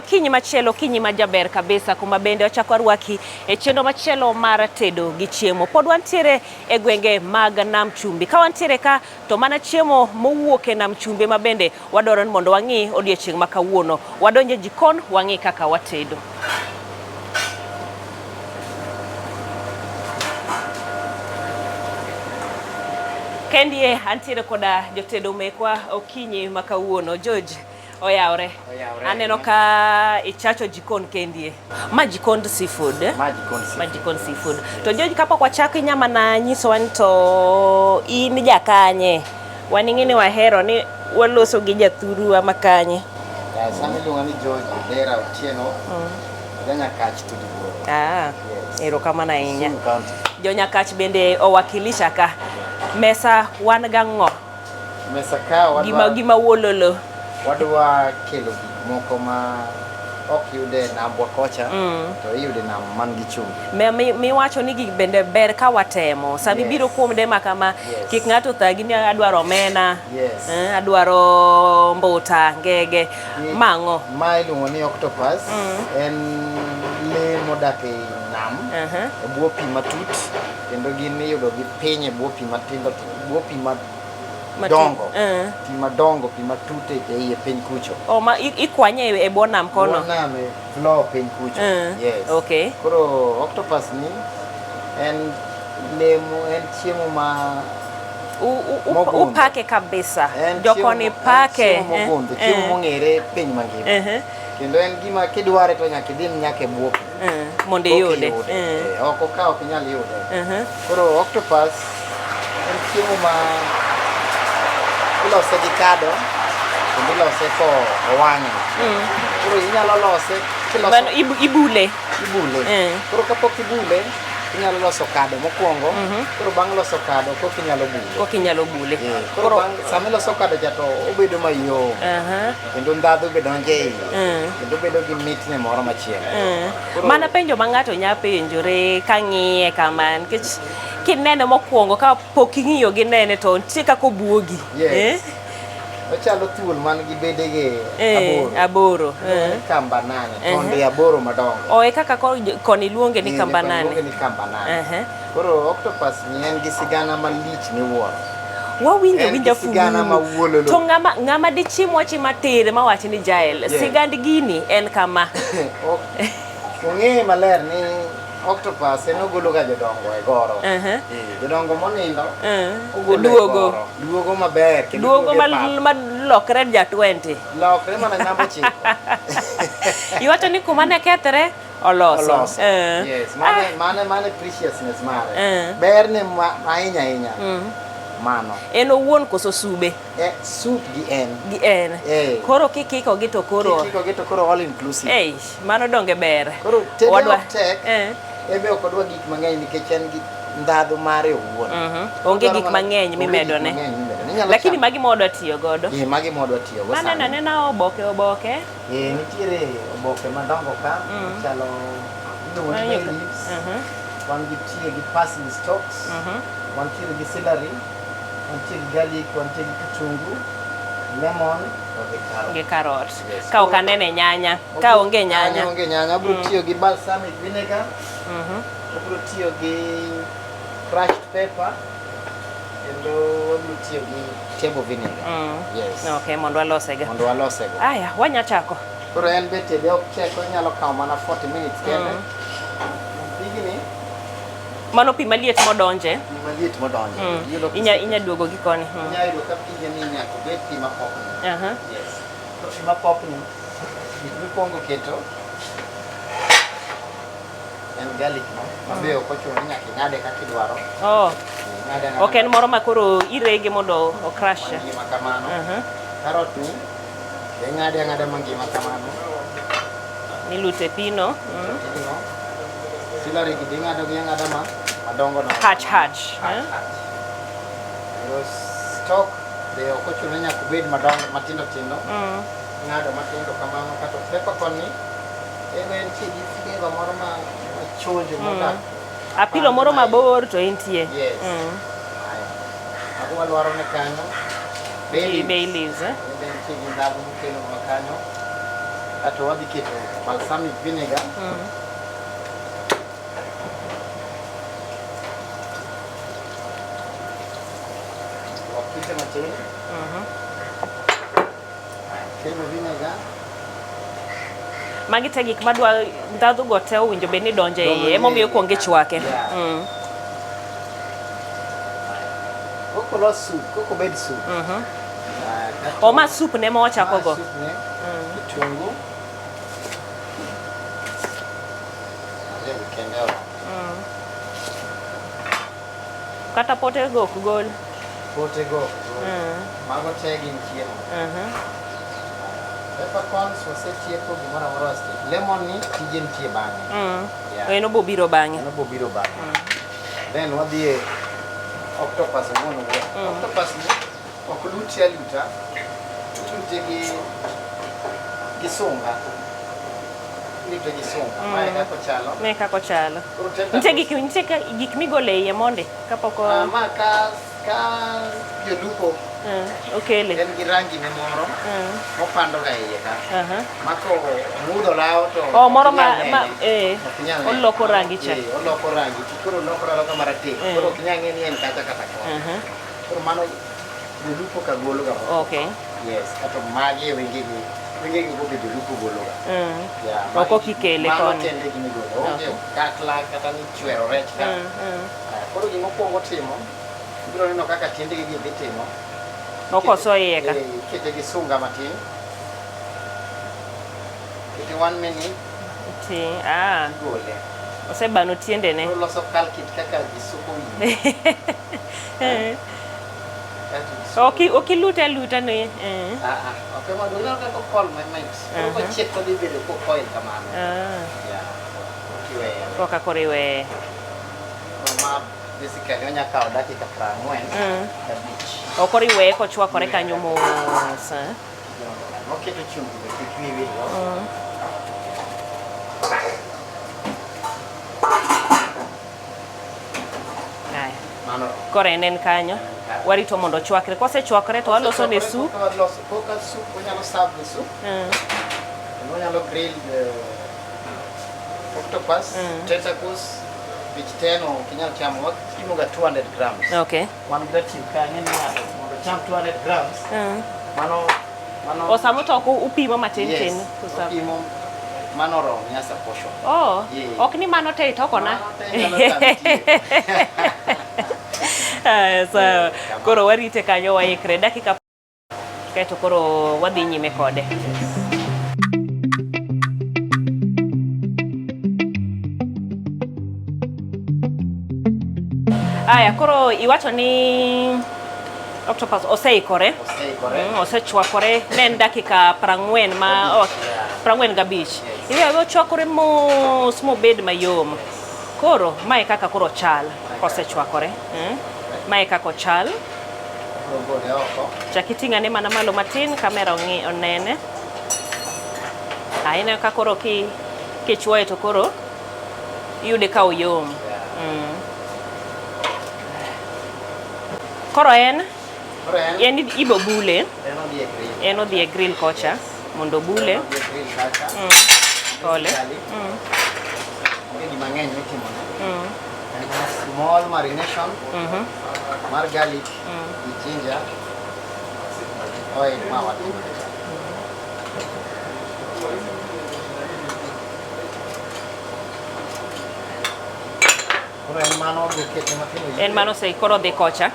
Okinyi machielo, okinyi ma jaber kabisa, kuma bende wachako arwaki e chenro machielo mar tedo gi chiemo. Pod wantiere e gwenge mag Nam Chumbi. Ka wantiere ka to mana chiemo mowuok e Nam Chumbi ma bende wadwaro ni mondo wang'i odiechieng' ma kawuono. Wadonjo e jikon wang'i kaka watedo. Kendie antiere koda jotedo mekwa okinyi ma kawuono. George, oyawre. Oyawre. Aneno ka ichacho jikon kendie. Ma jikond seafood. eh? Ma jikond seafood. Ma jikond seafood. To George kapok wachako inya mana nyisowa ni to in jakanye? Wan ing'e ni wahero ni waloso gi jathurwa ma kanye. Yes, an iluonga ni George Odera Otieno. Janyakach Tudiboro. Ah, Yes. erokamano ahinya. Kisumu County. Jonyakach bende owakilisha ka. Mesa wan gang'o? Mesa ka wadwa, Gima gima wololo. wadwa kelo gik moko ma ok yude e nambwa kocha to iyude nam man gi chumbi. Miwacho ni gik bende ber ka watemo. Sama Yes. ibiro kuom de ma kama, Yes. kik ng'ato thagi ni adwaro omena, Yes. adwaro mbuta, ngege. Mang'o? Ma iluongo ni octopus. En lee modak e nam e bwo pi matut kendo gin iyudo gi piny e bwo pi matindo bwo pi madongo. Pi madongo, pi matut e iye piny kucho. Oh, ma ikwanye e bwo nam kono? Bwo nam e floor piny kucho. Yes. Okay. Koro octopus ni en lemo, en chiemo ma Mogundho. Upake kabisa. En Jokoni chiemo- pake. En chiemo mogundho, chiemo mong'ere piny mangima. Kendo en gima kidware to nyaka idhi nyaka e bwo pi. Mondo Koka iyude. iyude. Oko ka ok inyal yude. Koro octopus en chiemo ma ilose gi kado kendo ilose ko owang'e. Koro inyalo lose kiloso Mano ibule. ibule. Koro kapok ibule, inyalo loso kado mokwongo. Koro bang' loso kado koka inyalo bule. Koka inyalo bule. Koro bang' sama iloso kado cha to obedo mayom. Kendo ndhadhu be donjo e iye. Kendo obedo gi mitne moro machielo. Koro- Mana penjo ma ng'ato nya penjore ka ng'iye kama nikech kinene mokwongo ka pok ing'iyo gi nene to nitie kaka obuogi. Yes. Eh? Ochalo thuol man gi bedege aboro. Aboro. Iluongo ni kamba nane, tonde aboro madongo. O e kaka koni luonge ni kamba Koni luonge nane. ni kamba nane. Koro octopus ni en gi sigana malich miwuoro. Wawinjo En winja gi sigana fululu. ma wuololo. To ng'ama dichim wachi matir ma wach ni Jael. Yes. Sigand gini en kama. Ong'e maler ni octopus en ogolo ga jodongo e goro. Jodongo monindo ogolo e Duogo. goro. Duogo maber kendo Duogo duogo e pap. ma lokre ja 20. Lokre mana namba 9. Iwacho ni kuma ne kethre oloso. Oloso. Yes, mane preciousness mare. Berne ahinya ahinya. Mano. En owuon koso sube? Soup gi en. Gi en. Koro kikiko gi to koro. Kikiko gi to koro all inclusive. Ei, mano donge ber. Koro tede ok tek. Ebe ok odwa gik mang'eny nikech en gi ndhadhu mare owuon. Onge gik mang'eny mimedone. Lakini magi ma wadwa tiyo godo. Magi ma wadwa tiyo go sani. Aneno anena oboke oboke. Nitiere oboke madongo ka machalo iluongo ni bay leaves. Wan gi tie gi parsley stalks. Wantiere gi celery, wantiere gi garlic, wantiere gi kitungu, lemon to gi carrot. Gi carrot. Yes. Ka ok anene nyanya, ka onge nyanya. Ka onge nyanya, abiro tiyo gi balsamic vinegar. Abiro tiyo gi crushed pepper kendo abiro tiyo gi table vinegar. Yes. Okay, mondo walosego. Mondo walosego. Aya, wanya chako. Koro en be tede ok tek, onyalo kawo mana 40 minutes kende. Pigni Mano pi maliet modonje. Pi maliet modonje. Inya duogo gi koni. Inya yudo ka pige ni nyaka obed pi mapopni. Yes. To pi mapopni, gik mikwongo keto en garlic no. Mabe ok ochuno ni nyaka ing'ade kaka idwaro. Ing'ade ang'ada Ok en moro ma koro irege mondo o crush. Mangima kamano. Carrot ni, be ing'ade ang'ada mangima kamano. Milute pino. Pino. Celery gi ing'ado gi ang'ada ma madongo dongo. Hatch hatch. Hatch hatch. Kendo stock be ok ochuno ni nyaka obed madongo matindo tindo. Ing'ado matindo kamano kato pepper koni en entie gi flavor moro ma machonjo modak. Apilo moro mabor to entie. Yes. Haya. Mago walwaro ne kanyo. Bay Bay leaves. leaves, eh? Be nitie gi ndhadhu mokelo ma kanyo. Kato wadhi keto balsamic vinegar. Wakite matin. Table vinegar. Magi te gik madwa ndhadhu go te owinjo bed ni donjo e iye, Donjo emomiyo e iye. ikuongo ichwake. Yeah. Koko los soup, koko bed soup. Kato- O ma soup ne ma wachako Ma go. soup ne, kitungu. Ariyo gi kende oromo. Kata pote go ok gol. Pote go ok gol. Mago te gin chiemo. Peppercorns wasetieko, gimoro amora wasetieko. Lemon ni tije nitie bang'e. Yeah. En obo biro bang'e. En obo biro bang'e. Then wadhi e octopus owuon owuon. Octopus ni ok lute aluta. Ilute gi sunga. Ilute gi sunga. Mae kaka ochalo. Me kaka ochalo. Koro tentacles- Nitie gik migolo e iye mondi kapok Ah, ma ka jolupo okele. en gi rangi ne moro mopando ga iye ka. Aha. Ma ko ong'udho lawo to Oh, moro ok inyal ma nene. Ok inyal nene. oloko rangi cha. Oloko rangi. Koro olokore aloka marateng'. Koro ok inyal ng'e ni en kacha kata koni. Koro mano jolupo ka golo ga. Okay. Yes, kato magi e wengegi. Wengegi go be jolupo golo ga. Yeah, Ok ok ikele mano koni. kende gima igolo. Onge kakla kata ni chwero rech ka. Koro gima okwongo timo, ibiro neno kaka tiendegi gi dhi timo. Ok oso iye ka. Ikete gi sunga matin. Kete 1 minute, Ti, ah, igole. osebano tiendene. Koro loso kalkit kaka ji suko wiye. Kaeto ji suko Ok ok ilute aluta ni. Ah, ah, ok ema ineno kaka okol mamit. Koro kochiek to dhi bedo kokoil kamano. Yeah. Okiweye. Koka koro iweye. Koro ma basically onya kawo dakika 45. O koro iweye kochwakore kanyo mos. Oketo chumbi be kik wiyi wilgo. Aya. Mano Koro en kanyo. Warito mondo ochwakre. Kosechwakore to waloso ne soup. Koka waloso koka soup, onyalo serve the soup. Kendo onyalo grill the octopus, tentacles, which ten ok inyal chamo, watimo ga 200 grams. Okay. Wan gi ratil ka ing'e ni ng'ato mondo ocham 200 grams, mano O samo to ok upimo matin yes, tin. to serve. opimo mano oromi as a portion. Oh, Yeah. ok ni mano te itokona. Mano te nyalo tami tiyo. Aya, sawa. Kamano. Koro warite kanyo waikre dakika kaeto koro wadhi nyime kode. Aya, koro iwacho ni octopus oseikore. Oseikore. Osechwakore ne en dakika 40 ma Abich, yeah. 45. Yes. Iweyo ochwakore mos mobed mayom. Koro mae kaka koro chal kosechwakore. Mae kaka ochal. Abiro gole oko. Chak iting'ane mana malo matin, kamera ong'i onene. Ineno ka koro kichwoye to koro iyude ka oyom. Yeah. Koro en Koro en en ibo bule, en odhi e grill. en odhi e grill kocha mondo obule. En odhi e grill kacha. Pole. Basically, onge gima ng'eny mitimone. En mana small marination mar garlic gi ginger oil ma watimo cha. Koro en mano odhi kete matin oyike. En mano ose koro odhi kocha.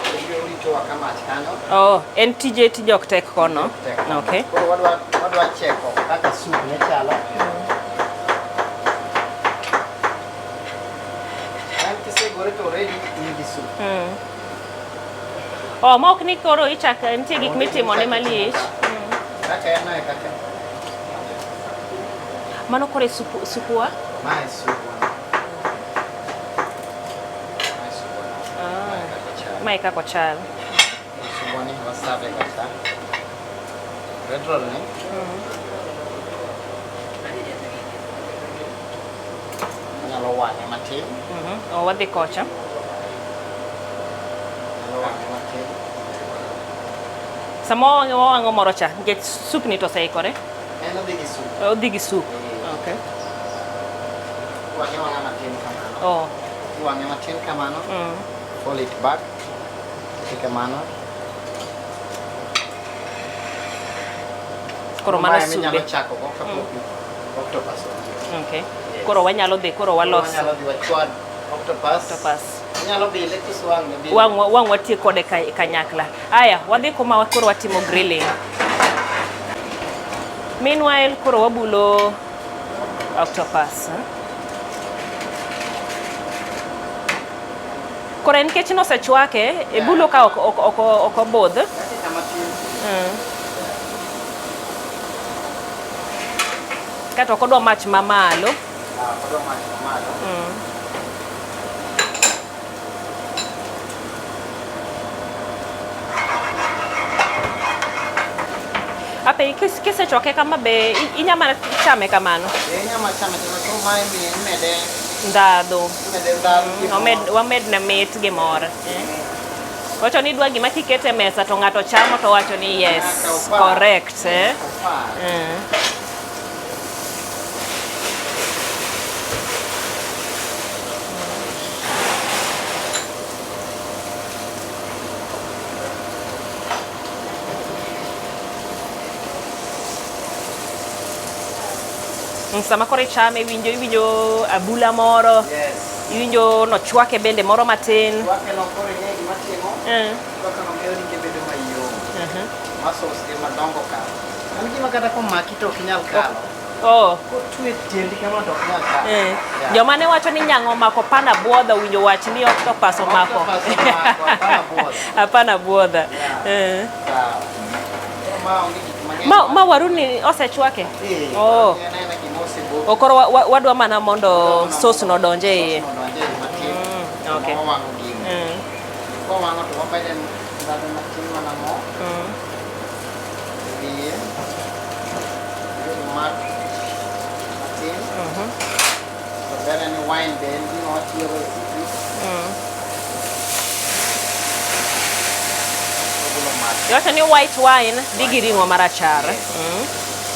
Obiro ritowa ka mach kanyo. Oh, en tije ok tek kono. Tek. Okay. Koro wadwa cheko kaka soup ne chalo. En kisegore to already in gi soup. Oh, ma ok ni koro ichak nitie gik mitimo ne malich. Kaka en no e kaka. Mano koro e supua? Mae supwa. Mae supwa. Mae kaka ochalo. Mae kaka ochal. Supwa ni wasave kata. Bread roll ni. Anyalo wang'e matin. Oh, wadhi kocha. Anyalo wang'e matin. Sama wawang'o moro cha, nikech soup ni to oseikore. En odhi gi soup. Odhi gi soup. Eh. Okay. Wang'e wang'a matin kamano. Oh. Wang'e matin kamano. Fold it back. Kete kamano. Koro mano Mae minyalo sube. chako go kapok octopus obiro. Okay. Yes. Koro wanyalo dhi koro walos Wanyalo dhi wachwad octopus. octopus. Inyalo bile koso wang' ne bile? Wang' wang' watiyo kode kanyakla. Aya, wadhi kuma koro watimo grilling. Meanwhile, koro wabulo octopus. Eh? Koro en nikech nosechwake, e bulo ka ok obudh. Dakika matin. Kato ok odwa mach mamalo. Ah, ok odwa mach mamalo. Ape kisechwake kama be inya mana chame kamano. Eh, inya mana chame kamano. Koro mae imede ndhadhu. Imede ndhadhu gimoro. Wamed ne mit gimoro. Wacho ni idwa gima kikete e mesa to ng'ato chamo to wacho ni yes, Nyaka upar. correct. Eh? Nyaka upar. Sama koro ichame iwinjo abula moro. Yes. Iwinjo nochwake bende moro matin. Chwake no koro ing'e gima timo. Chwake no miyo ringe bedo mayom. Ma sauce ge madongo ka. En gima kata komaki to ok inyal kalo. Oh. Kotwe tiendi kama to ok inyal kalo. Yeah. Joma ne wacho ni nyang'o omako pana buodha owinjo wach ni octopus omako. Octopus omako, hapana buodha. Hapana buodha. Yeah. Sawa. Koro ma onge gik mang'eny. Ma waru ni osechwake? Eh, Oh. en aena gima osebok. O koro wadwa mana mondo sauce no odonj e iye. Sauce no odonj e iye matin. Okay. Sama wawang'o gini. Kwawang'o to wamede ndhadhu matin mana mo. E wiye. Mak matin. To ber en ni wine be en gima watiyogo e seafood. Ogolo mach. Iwacho ni white wine dhi gi ring'o marachar. Yes.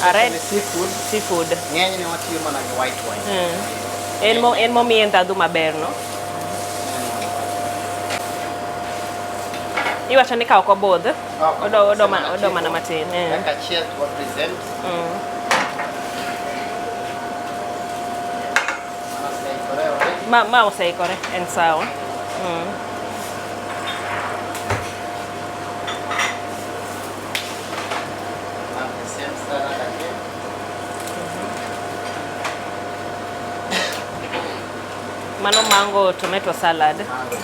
A red Seafood. Seafood. Ng'enyne watiyo mana gi white wine. En momiye ndhadhu maber, no? Iwacho ni ka ok obudh, Ok obudh, odo mana matin. Dakika achiel to wa present. Mano oseikore already. Ma oseikore, en sawa. Have the same salad again. Mano mango tomato salad. Mango.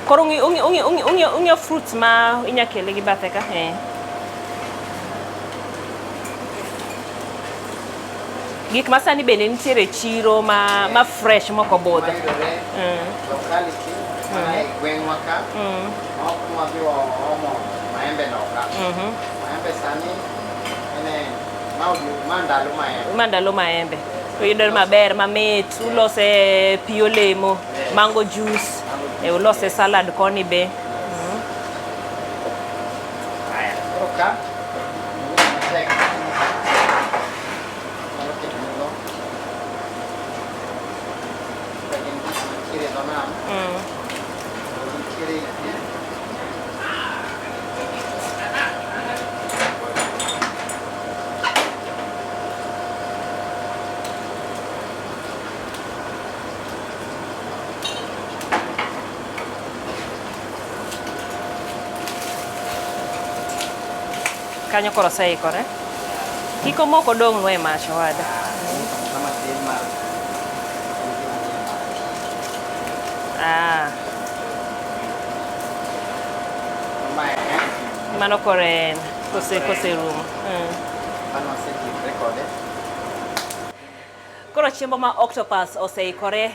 Koro ung'iyo fruits ma inya kele gi bathe ka? Gik ma sani bende nitiere e chiro ma fresh mok obudho. Mayudore locality, mana e gweng'wa ka. Ma ok wadhi omo maembe loka. Maembe sani en e ma ndalo maembe. Ma ndalo maembe. Oyudore maber, mamit, ulose pi olemo, Yes. mango juice, Mango juice, ulose yes. salad koni be. Aya, koro ka matek. Nyalo keto ne go. Ka gin gik mantiere e dho nam, to gintiere e pi. Kanyo koro oseikore. Kik omok odong'nwa e mach owada. Kama tin mar Mae en. Mano koro en kose rumo. Mano wasetiekore kode. Koro chiemo ma octopus oseikore,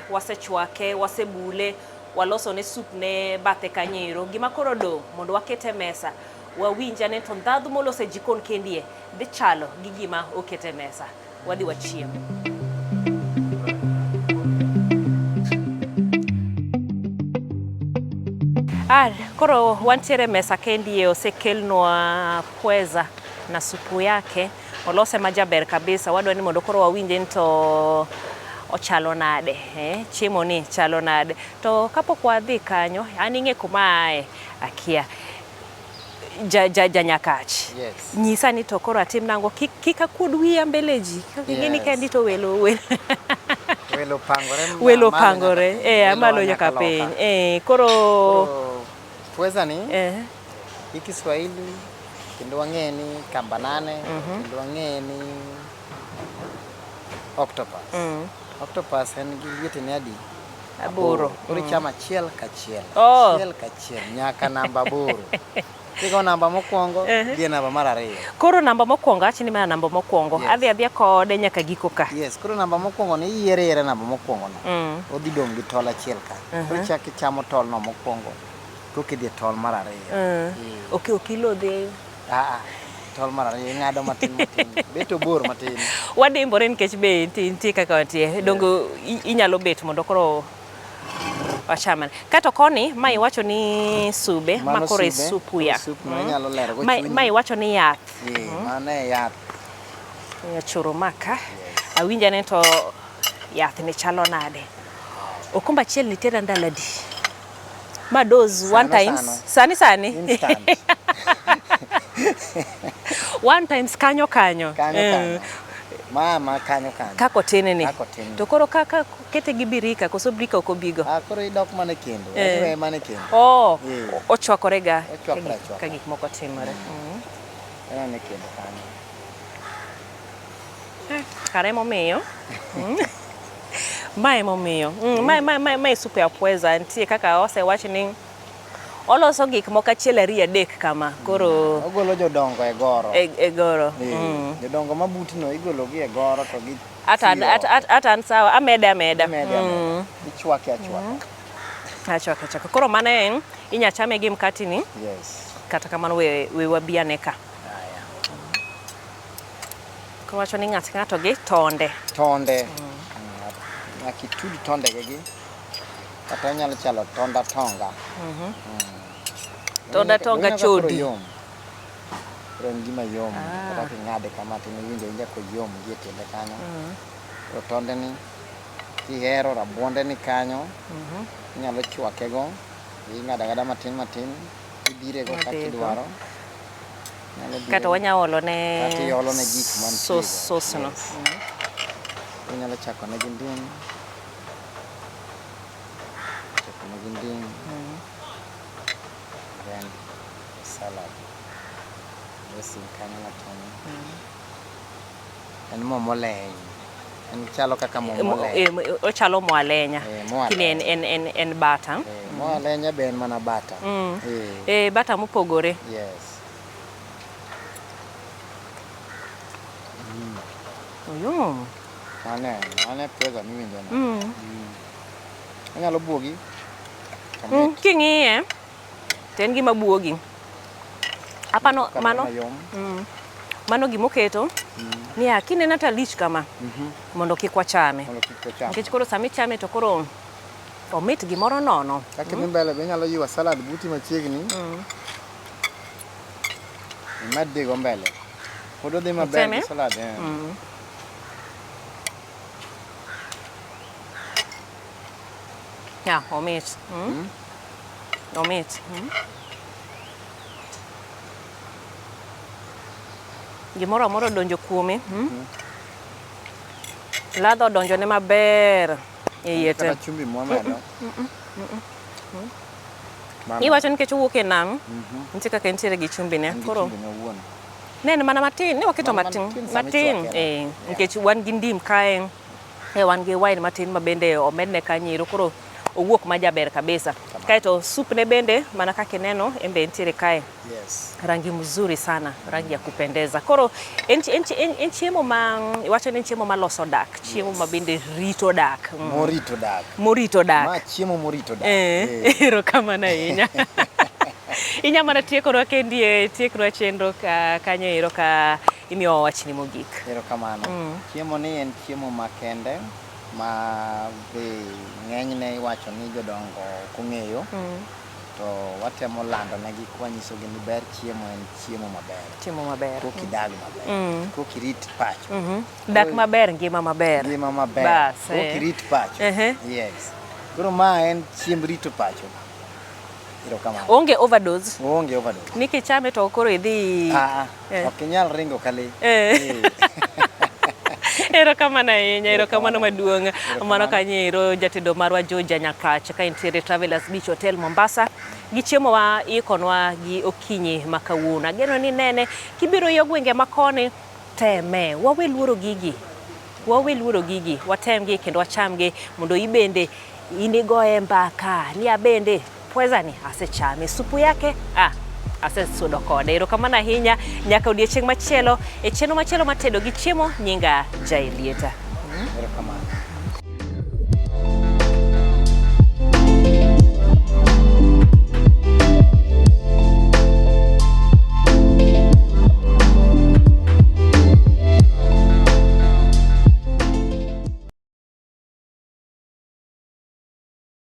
wasechwake, wasebule, waloso ne soup ne bathe kanyero. Gima koro odong' mondo waket e mesa, wawinj ane to ndhadhu molos e jikon kendie dhi chalo gi gima oket e mesa. Wadhi wachiem. Koro wantiere mesa kendi e osekelnwa pweza na supu yake olose majaber kabisa. Wadwa ni mondo koro wawinje ni to ochalo nade, eh? Chiemo ni chalo nade. To kapok wadhi kanyo, an ing'e kuma ae, akia. Ja, ja, ja Nyakach. Yes. Nyisa ni to koro atim nango kik, kik akuod wiya mbele ji. Ing'e ni Yes. kendi to welo welo Welo pangore welo malo nyaka pangore piny. eh Welo amalo a nyaka loka. piny eh koro Koro pweza ni eh gi Kiswahili kendo wang'e ni kamba nane kendo wang'e ni octopus. Octopus en gi lietene adi? Aboro. Koro ichamo achiel kachiel. Oh. Achiel kachiel nyaka namba aboro. Kigo namba mokwongo, dhi e namba mar ariyo. Koro namba mokwongo awach ni ma namba mokwongo Yes. adhi adhiya kode nyaka giko ka. Yes, koro namba mokwongo ni iyiero yiera namba mokwongo no. Odhi dong' gi tol achiel ka. Koro ichako ichamo tol no mokwongo, tok idhi e tol mar ariyo. Ok ok ilodhe. Ah, ah, tol mar ariyo ing'ado matin matin. Bet obor matin. Wadimbore nikech be nitie kaka wantie. Dongo inyalo bet mondo koro wachamane. Kato koni ma iwacho ni sube ma Mano koro e sube, supu koro ya. Sup no inyalo lero go Ma, chunyi. ma iwacho ni yath. Eh, mano e yath. Choro maka. Awinja ni to yath ni chalo nade. Okombe achiel ni tera ndalo adi? Ma dose one Sano, times. sano. Sani sani. Instant. One times kanyo kanyo. Kanyo Eh. kanyo. Ma ma kanyo kanyo. Kaka otin ni. Kaka otin ni. To koro kaka kete gi birika koso birika ok obigo. Ah, koro idok mana e kendo. Eh. Iweye mana e kendo. Oh, Eh. ochwakore ga Ochwakore ka gik- achwaka. ka gik moko timore. Ineno e kendo kanyo. Kare emomiyo. Ma emomiyo. Ma ma ma ma supu ya pweza nitie kaka osewach ni oloso gik moko achiel ariyo adek kama. Koro Ogolo jodongo e goro. e, e goro. Eh, Jodongo mabutno igolo gi e goro to gi Ata tiyo. ata ata an sawa amede ameda. Imede ameda. Ichwake achwaka. Achwaka achwaka. Koro mano en inya chame gi mkati ni Yes. kata kamano we we wabiane ka. Aya. Koro wacho ni ng'at ng'ato gi tonde. Tonde. Nyaka itud tondege gi. Kata onyalo chalo tonda tonga. Tonda tonga Ineno ka koro chodi. yom. Koro en gima yom. Kata king'ade kama to iwinjo awinja koyom gi e tiende kanyo. Koro tonde ni kihero rabuonde ni kanyo. Inyalo chwake go. Ing'ado ang'ada matin matin. Ibire go kaka Idhigo. idwaro. Inyalo bire Kata go. wanya olo ne Kata iolo ne gik mantie go. sos no. Yes. Inyalo chako ne gi ndim. Chako ne gi ndim. Then salad. Dressing kanyo matin. En mo moleny. En chalo kaka mo moleny. Ochalo mo alenya. Eh, mo Kini en alenya. en en en bata. Eh, mo alenya be en mana bata. Eh, Eh bata mopogore. yes. Oyom. Mane, mane pweza miwinjo no. Onyalo buogi. Omit. King'iye to en gima buogi. Apano Kalure mano mayom. mano gimoketo niya kineno ta lich kama mondo kik wachame. Mondo kik ocham. Nikech koro sama ichame to koro omit gimoro nono. Kaka idhi mbele be inyalo ywa salad buti machiegni. Imed dhigo mbele. Pod odhi maber Ichame? gi salad. Eh. Ya, omit. Omit. Gimoro amora odonjo kuome. Ladha odonjone maber e iye te. Kata chumbi mwamedo. Mano, Iwacho nikech owuok e nam, nitie kaka entiere gi chumbi ne. en gi Koro chumbi ne owuon. ne en mana matin, ne waketo Mana matin, matin sama matin. ichwake no. Eh, nikech wan gi ndim kae, eh, wan gi wine matin ma bende omedne kanyo ero, koro owuok majaber kabisa. Kaeto sup ne bende mana kaka ineno en be entiere kae. Yes. Rangi mzuri sana, rangi ya kupendeza. Koro en, en, en, en chiemo ma iwacho ni en chiemo maloso dak, chiemo ma bende rito dak. Morito dak. Morito dak. Ma chiemo morito dak. Eh, Eh. erokamano ahinya. Inya mana tiekonwa kendi e tieknwa chenro ka kanyo ero ka imiyowa wachni mogik. Erokamano. Chiemo ni en chiemo makende ma be ng'enyne iwacho ni jodongo ok ong'eyo. To watemo lando negi kwanyisogi ni ber chiemo en chiemo maber. Chiemo maber. Koki dag maber. Koki rit pacho. Dak maber, ngima maber. Ngima maber. Bas, Koki rit pacho. Yes. Koro ma en chiemb rito pacho. Erokamano. Onge overdose. Onge overdose. Ni kichame to koro idhi. Ah, ok inyal ringo ka lee. Erokamano ahinya, erokamano maduong'. Mano kanyo ero jatedo marwa Georgia Nyakach ka entiere Travelers Beach Hotel Mombasa gi chiemo wa ikonwa gi okinyi ma kawuono. Ageno ni nene kibiro yo gwenge ma koni teme, wawe luoro gigi. Wawe luoro gigi, watemgi kendo wachamgi mondo ibende inigoye mbaka ni abende pweza ni asechame supu yake asesudo kode. Erokamano ahinya nyaka odiechieng' machielo e chenro machielo matedo gi chiemo nyinga Jaelieta. Erokamano.